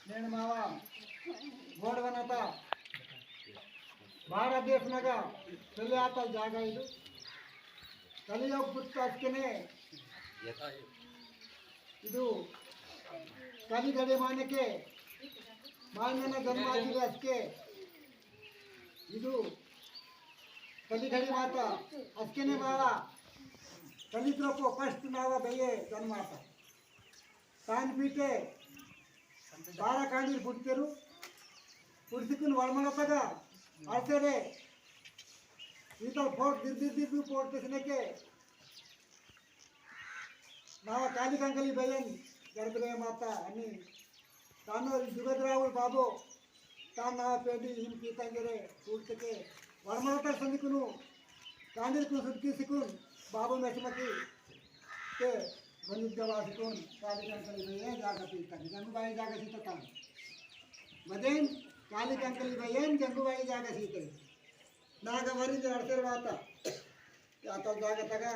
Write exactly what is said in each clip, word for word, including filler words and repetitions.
नेन मावा गोंडवनता भारत देश नगा पेले आतल जागा इदु। कलियुग पुट्टस्कने इदु कलि घड़ी मानके मानना जन्माची असके इदु कलि घड़ी माता असकेने मावा कलि द्रोपो कष्ट नावा बये जन्माता। तान पीटे बारा कांडीर पुट्टेरु, पुट्टिकुन वड़मड़तगा अरसेरे ईतल फोट दिर दिर दिर फोट तेसनेके नावा काली कंकली बयन गर्भरे माता अनि तानो जुगदरावुल बाबो ताना पेडी हिम पीतंगरे टूटके वरमाता संदिकुनु कांदिर कुन सुदकी सिकुन बाबो मेसमकी ते बनिद्दवा सिकुन काली कंकली में ये जागा पीता जंगुबाई जागा सीता तान मदेन काली कंकली में ये जंगुबाई जागा सीते नागा वरी जड़सेर वाता यातल जागा तगा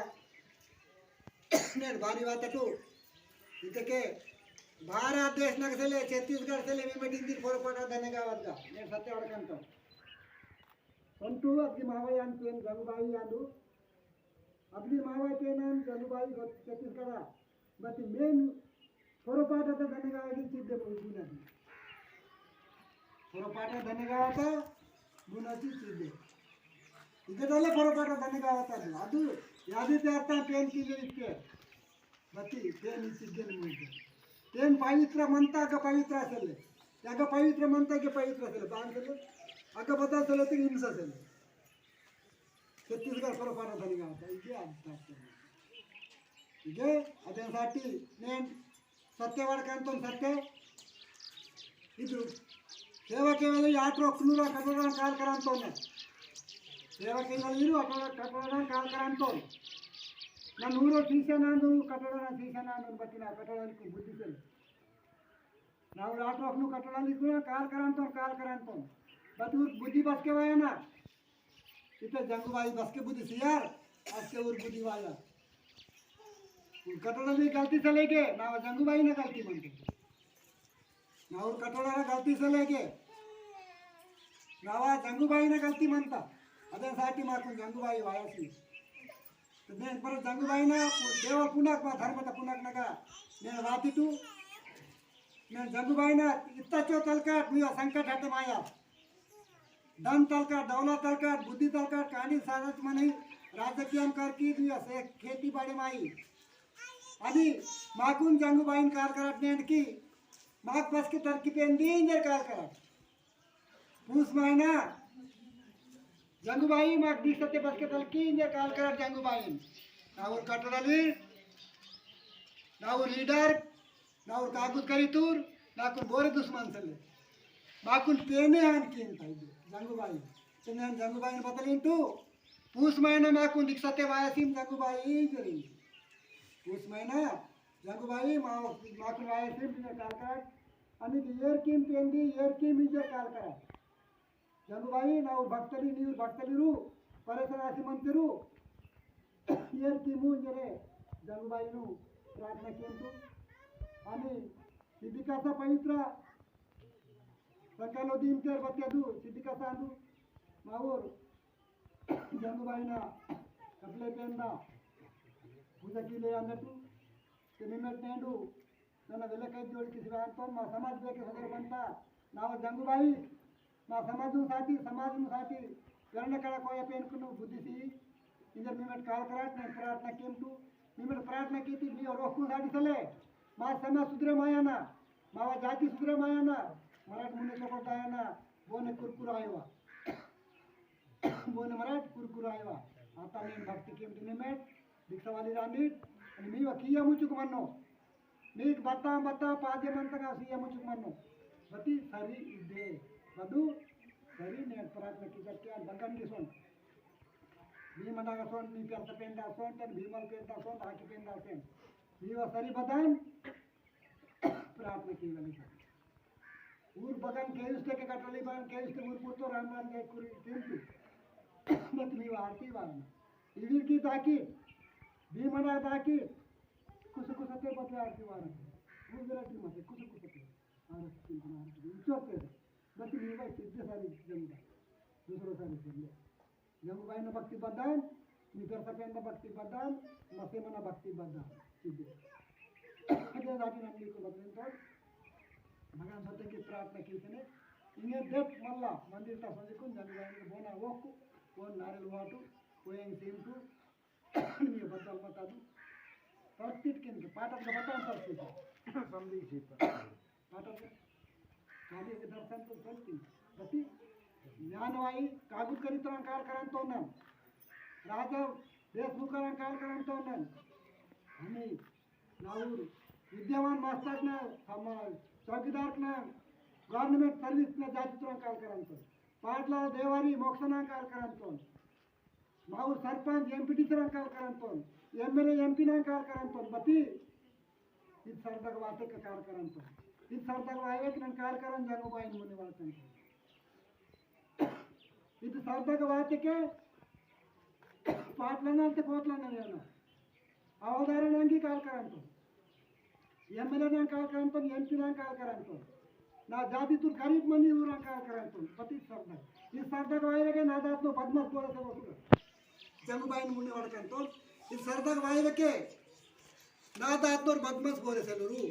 नेट भारी बात तू इतके भारत देश नगसेले छत्तीसगढ़ सेले मी मटिंदी पोरपाटा धनेगावत का नेट सत्य वड़कंतो संतु अबकी मावा यान पेन जंगुबाई यादु अबकी मावा पेन नाम जंगुबाई छत्तीसगढ़ बती मेन पोरपाटा धनेगावत चिद्दे बुना पोरपाटा धनेगावत बुना चिद्दे इधर पोरपाटा धनेगावत अदु यादी तेरता पेन की इतके बती पेन इचिगेन मुइगे। पेन पवित्र मंता अग पवित्र असेले। अग पवित्र मंता अग पवित्र असेले। बांग सेले। अग बदल सेले ती हिंसा सेले। छत्तीसगढ़ पर पारा धनी गाता। इगे आदि ताकते। इगे अदेन साटी नेन सत्य वड़कंतोन सत्य। इदु सेवा केवल आठ रोकनुरा कटोरा काल करांतोन। सेवा केवल इरु अटोरा कटोरा काल करांतोन। ना नूरो सीसा नांदु कटोरा ना सीसा नांदु बतिना कटोरा लिखु बुद्धि से। ना उर आठ रोकनु कटोरा लिखु ना काल करांतोन काल करांतोन। बतु बुद्धि बस के वाया ना। इते जंगुबाई बसके बुद्धि सियार, असके उर बुद्धि वाया। उर कटोरा भी गलती से लेके, ना वो जंगुबाई ना गलती मनते। ना उर कटोरा ना गलती से लेके, ना वो जंगुबाई ना गलती मनता। अदे साटी माकुन जंगुबाई वाया सी। तो देन पर जंगुबाई ना, देवल पुनक मा धर्म ता पुनक नगा, ने वाती तू, ने जंगुबाई ना, इत्ता चो तलकाट, मुया संकट हटे माया। धन तलका, दौलत तलका, बुद्धि तलका, कानी साधत मनी राजकीय कर की भी असे खेती बाड़ी माई। अभी माकुन जंगू बाइन काल करत नेंड की, माक बस के तरकी पेन दी इंजर काल करत। पूस महीना जंगू बाई माक दिख सत्य बस के तरकी इंजर काल करत जंगू बाइन। ना उर कटोरा ली, ना उर लीडर, ना उर कागुद करी तूर, ना कुन बोरे दुश्मन से ले। माकुन पेने आन किन ताई दे, जंगू बाई। तेने आन जंगू बाई ने बतलिन तू, पूस महीना माकुन दीक्षा ते वाया सीम जंगू बाई करी। पूस महीना जंगू बाई मा-, माकुन वाया सीम बिना काल काट, अनि की एर किम पेंदी, एर किम इंजे काल काट। जंगुबाई ना भक्तली नीव भक्तली रू परेशान आसी मंत्री रू एर की मुंह जरे जंगुबाई नु प्रार्थना किंतु आमी सिद्धिकासा पवित्र संकालो दिन तेर बत्या दू सिद्धिकासा दू मावोर जंगुबाई ना कपले पेंदा पूजा की ले अंदर तू ते निमेट नेंडू नन्ना वेले कई जोड़ किसी बात तो मा समाज बेके सदर बनता नाव जंगुबाई मा समाज नु साथी समाज नु साथी करने कड़ा कोई पेन कुनु बुद्धि सी इंजर मिमेट काल कराट ने प्रार्थना केम तू मिमेट प्रार्थना की थी मी रोकु साथी सले मा समाज सुधरे माया ना मावा जाति सुधरे माया ना मराठ मुने चोकोट आया ना बोने कुरकुर आयवा बोने मराठ कुरकुर आयवा आता ने भक्ति केम दिने में दीक्षा वाली रानी अनि मी वकिया मुचुक मन्नो नीक बत्ता बत्ता पाजे मंतगा सिया मुचुक मन्नो बती सरी इदे बदु सरी ने प्रार्थना की करके बगन की सोन मी मनागा सोन मी प्यार पेंदा सोन तन भीमल पेंदा सोन आकी पेंदा सोन मी वा सरी बदन प्रार्थना की वाली ऊर बगन केयुस्ते के कटली बगन केयुस्ते ऊर पुरतो राम राम के कुरी तेंतु मत मी आरती वारना इवीर की ताकी भीमना ताकी कुछ कुछ ते बतले आरती वारना ऊर जरा की मत कुछ कुछ ते आरती वारना बती नी भाई, सिद्धे सारी जंगुबाई, दूसरो सारी जंगुबाई। जंगुबाई ना भक्ति बदान, निकर सपेन ना भक्ति बदान, मसे मना भक्ति बदान। सिद्धे। अदे दादी नन्नी को बदलेन तो, भगवान सत्य की प्रार्थना की थने। इंगे देख मल्ला, मंदिर ता संजय कुन जंगुबाई ने बोना वोकु, वो नारेल वाटु, वो एंग सेम टू, ये बदल बता दू। प्रकृति के पाठक का बता प्रकृति। समझी सीता। पाठक काव्य के दर्शन तो करती। बती ज्ञान वाई कागुद करी तरह काल करन तो नन। राजा देशमुख करन काल करन तो नन। हमें नाउर विद्यावान मास्टर ना, हमार चौकीदार ना, गवर्नमेंट सर्विस ना जाति तरह काल करन तो। पाटला देवारी मोक्ष ना काल करन तो। माउर सरपंच, एमपीटीसी रंग काल करंतोन, एमएलए, एमपी रंग काल करंतोन, बती इद सरदग वाते का काल करंतोन। इद सरदग वायवेक नन काल करन जंगुबाई मुने वातंतोन। इद सरदग वाते के पाटलना ते कोटलना येना। हवलदार नंगी काल करंतोन। एमएलए ना काल करंतोन, एमपी ना काल करंतोन। ना जाति तुर गरीब मनी ऊरा काल करंतोन। पति सरदा। इद सरदा वायवेके ना जात नो बदमाश बोले से वसुगा। जंगुबाई मुन्ने वाड़कंतोन। इद सरदा वायवेके ना जात नो बदमाश बोले से लुरु।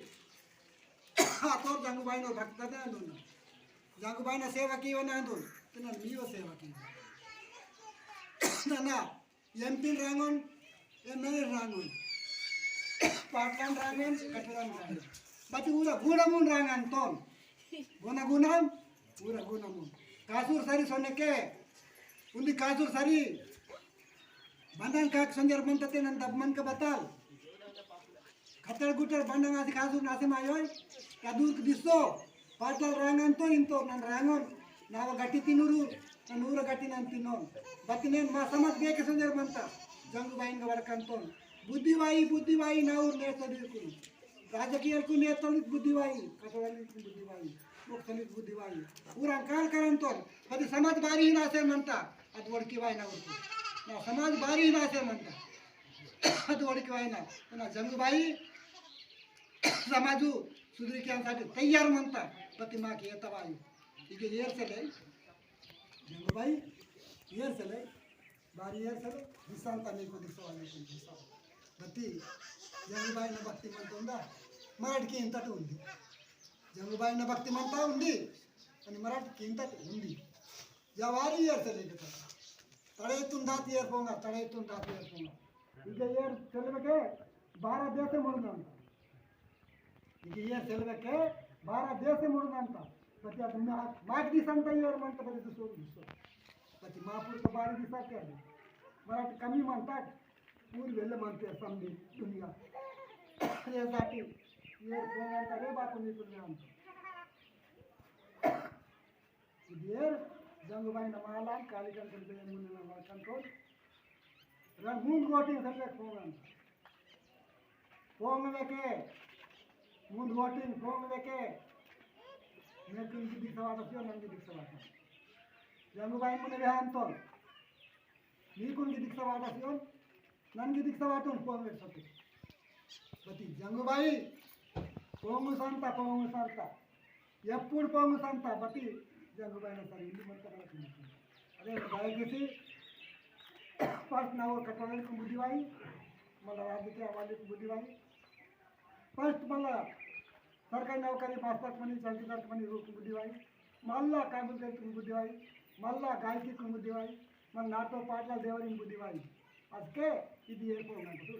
आ तोर जंगुबाई नो भक्त ना आंदोन। जंगुबाई ना सेवा की वन आंदोन। तेना मीवा सेवा की। ना ना। एमपी रांगोन, एमएलए रांगोन, पाटलान रांगोन, कटरान रांगोन। बती ऊरा गुणमुन रांगंतोन। गुण गुणम, ऊरा गुणमुन। कासुर सरी सोनेके, उन्दी कासुर सरी। बंदन काक संजर मंता ते नन दबमन का बताल। खतर गुटर बंडंग आदि खासुर नासे मायोय, का दूर क दिसो, पाटलाल रांगन तो इंतो, नन रांगन, नाव गट्टी तिनुरु, नन ऊर गट्टी नन तिनोन। बतिनेन मा समझ बेके संजर मंता, जंगुबाईन ग वड़कंतोन। बुद्धिवाई, बुद्धिवाई, नाउर नेतोलीकुन। राजकीयलकुन नेतोलीक बुद्धिवाई, कटोलीकुन बुद्धिवाई, मोक्तलीक बुद्धिवाई। ऊर अंकाल करंतोन, बति समाज बारी ही नासे मंता, अद वड़की वाई ना उनको। ना समाज बारी ही नासे मंता। अद वड़की वायना, ना जंगुबाई समाजु सुधरी कियान साठी तैयार मंता, पति माँ की एतवायु। इके येर सेले, जंगुबाई, येर सेले, बारी येर सेले, दिसांता नीकु दिसो, नीकु दिसो। बती, जंगुबाई ना भक्ति मंता उंदा, मराठ की इंतट उंदी। जंगुबाई ना भक्ति मंता उंदी, अनि मराठ की इंतट उंदी। जवारी येर सेले के पता। तड़े तुन दात येर पोंगा, तड़े तुन दात येर पोंगा। इके येर सेलवे के बारह देश मुड़नंता। इके येर सेलवे के बारह देश मुड़नंता। पति अद मा-, माग दिसंता येर मंता पति दुसो दुसो। पति मापुर तो बारी दिसा के अदि। मराठ कमी मंता, पूरी वेले मंता समझी दुनिया। ये जाति, येर पोंगा रे बापू नी दुनिया अंता। इदेर जंगुबाई नमाला काली कंकन पे मुन्ने नमाला कंकन। रंग मुंद गोटिंग सल्ले पोंगन। पोंग वेके, मुंद गोटिंग पोंग वेके। मेरे कुन की दिक्सा वाटा सियो, नंगी दिक्सा वाटा। जंगुबाई मुन्ने बेहान तोल। नीकुन की दिक्सा वाटा सियोन, नन की दिक्सा वाटुन पोंग वेट सके। बती जंगुबाई, पोंगु संता, पोंगु संता। यप्पुड़ पोंगु संता, बती जंगुबाई ना सरी इल्ली मत करा कुन। अरे, दयचेसी, first ना वो कटोरे को बुद्धि वाई, मला राज्य के हवाले को बुद्धि वाई। First मला सरकारी नौकरी, मास्टर मनी, चौकीदार मनी, रूप बुद्धि वाई, मल्ला काबुल कर तुम बुद्धि वाई, मल्ला गायकी तुम बुद्धि वाई, मन नाटो पाटला देवरी बुद्धि वाई। असके इदी एरपोंगा तो।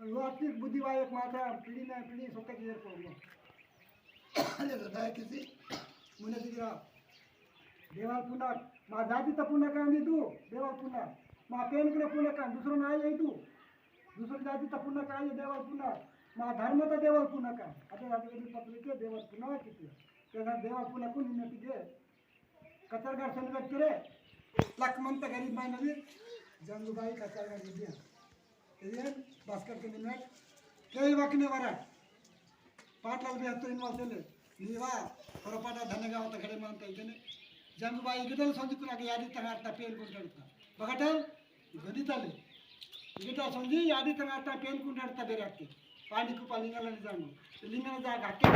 वो अति बुद्धि वाई एक मात्रा पीढ़ी ना पीढ़ी सोते की एरपोंगा। अरे दादा किसी मुने दिखरा देवाल पुना, मा जाति त पुना कांदी तू, देवाल पुना, मा पेन करे पुना कांद, दूसरो ना आई तू। दूसरी जाति त पुना का ये देवल पुना, मा धर्म त देवल पुना का। अते जाति के पत्रिके देवल पुना किती। तेना देवल पुना कुन निम्मे तिगे। कचरगार सन व्यक्ति रे, लक मंता गरीब माय नदी, जंगुबाई कचरगार विद्या। तेन भास्कर के निम्मे, केई वकने वरा। पाटलाल भी हत्तो इनवाल तेले। नीवा, परपाटा धनेगाव तगड़े मान तैकेने। जंगुबाई इगडल संजुकुन आगे यादी तंगारता पेन कुंटाड़ता। बगटल, गदितले। इगडल संजु यादी तंगारता पेन कुंटाड़ता बेराके। पानी कुपा लिंगल निजांगो। लिंगल जाग हक्के।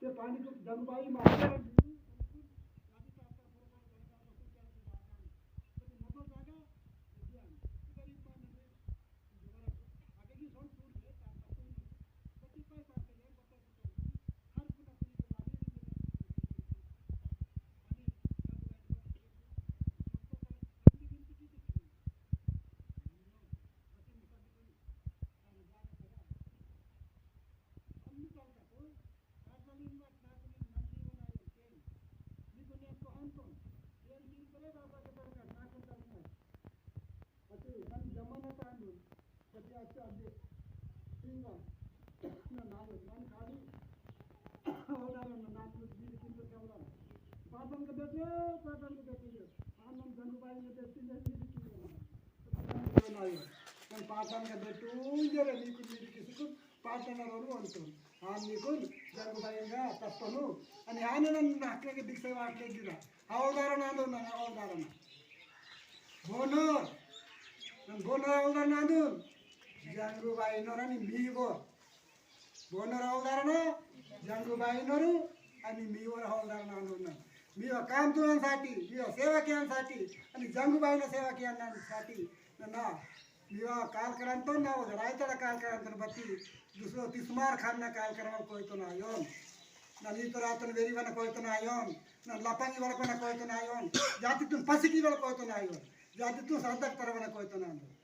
ते पानी को जंगुबाई मार अति मन जमाना तांडू, अति अच्छा अभी। ठीक है। ना नाम मन खाली। और ना नाम बीड़ी किंतु कमला। पाटन के बेटे, पाटन के बेटे। हम जंगुबाई के बेटे, बीड़ी किंतु कमला। पाटन के बेटे, उंजरे नीकु बीड़ी किसी को पाटन रोड अंतु। हम नीकु जंगुबाई का तप्पनु। अनि आने नन नाके के दिक्से वाटले गिरा। हवलदार नांदो ना, हवलदार ना। बोनर, नन बोनर हवलदार नांदो। जंगुबाई नोर अनि मीवो। बोनर हवलदार ना, जंगुबाई नोर अनि मीवो हवलदार नांदो ना। मीवा काम तुलन साठी, मीवा सेवा कियान साठी, अनि जंगुबाई ना सेवा कियान साठी। ना, ना। मीवा काल करंतो ना, वो रायतड़ा काल करंतो बत्ती, दूसरो तिस्मार खान ना काल करवा कोई तो ना आयोन। ना नीतो रातन वेरी वाला कोई तो ना आयोन। ना लपंगी वाला कोई ना कोई तो ना आयोन। जाति तुम पसिकी वाला कोई तो ना आयोन। जाति तुम साधक तरह वाला कोई तो ना आयोन।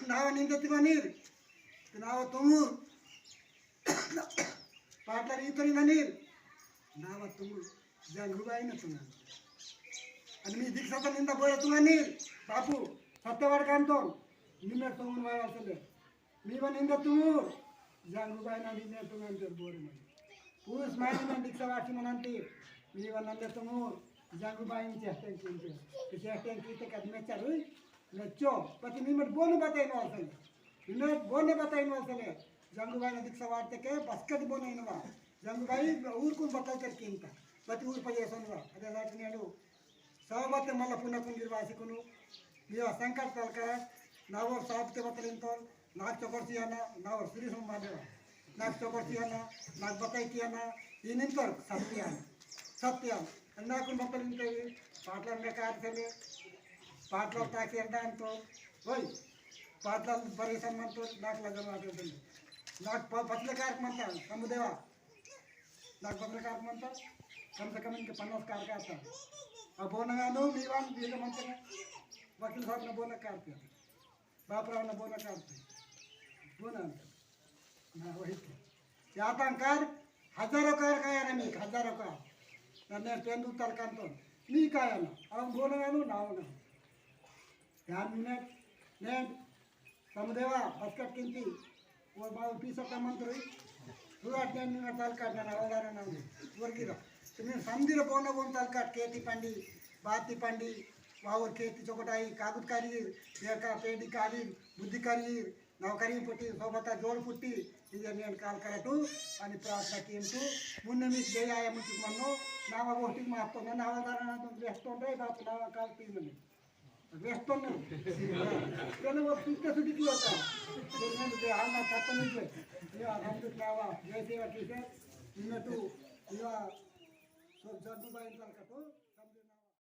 नावा निंदे तिमा नीर। नावा तुमुर। पाटला रीतरी ननीर। नावा तुमुर। जंगुबाई ना तुंगा। अनि मी दीक्षा तो निंदा बोले तुंगा नीर। बापू, सत्यवाड़ कांतोन। निम्मे तुंगुन वाला सले। मीवा निंदा तुंगुर, जंगुबाई ना निंदा तुंगन तेर बोरे मई। पुरुष मायने ना दीक्षा वाची मनंती, मीवा नंदा तुंगुर, जंगुबाई नी चेष्टें कीते। ते चेष्टें कीते कदमे चरुई, मेचो, पति मीमेट बोने बताई नो असल। मीमेट बोने बताई नो असल। जंगुबाई ना दीक्षा वाटते के बस्केट बोने इनवा। जंगुबाई ऊर कुन बताई कर कीमता। पति ऊर पजेसन वा। अदे लाट नेडू। सावते मला पुना कुंदिर वासी कुनु, मीवा संकट तलका, नावर सावते बतलिन तोल, नाक चोकर सियाना, नावर श्री सोमा देवा। नाक चोकर सियाना, नाक बताई कियाना, इनिन तोल सत्यान। सत्यान। नाकुन बतलिन तोल, पाटला में कार चले, पाटला ताकेर दान तोल, ओय, पाटला परेशान मन तोल, नाक लगन वाटे तोल। नाक प-, पतले कार मनता, समुदेवा। नाक पत्रकार मनता, कम से कम इनके पन्नास कार का आता। अब बोना गानो, मीवान, ये जो मनता है, वकील साहब ने बोना कार पे। बापराव ने बोना कार पे। बोना अंतर। ना वही के। या तंकार, हजारों कार का यार, मी हजारों कार। नन्ने पेंदु तलकान तो। मी का यार ना। अब बोना गानो, ना होना। यार मिनट, नेट, समदेवा, बस्कट किंती, वो बाबू पीसो का मंत्री, सुराट ने निंगा तलकाट ना, ना, ओलारा ना, वर्गीरा। तुम्हें समदीर बोना बोन तलकाट, केती पंडी, बाती पंडी, वावर केती चोकटाई, कागुत कारीर, बेका पेडी कारीर, बुद्धि कारीर, नौकरी पुट्टी, सोबता जोड़ पुट्टी, इजे नेन काल करटू, अनि प्रार्थना कीमटू, मुन्ने मीक जय आया मुझे मन्नो, नावा गोष्टी मारतो ना, नावा दाना ना, तुम व्यस्तों रे, बाप नावा काल पी मने। व्यस्तों ना। तेने वो पीते से दिखलो का। तेने तो आना तत्व नहीं है। ये हम तो नावा, जय सेवा की से, इन्हें तू, ये सब जादू का इंतजार करतो।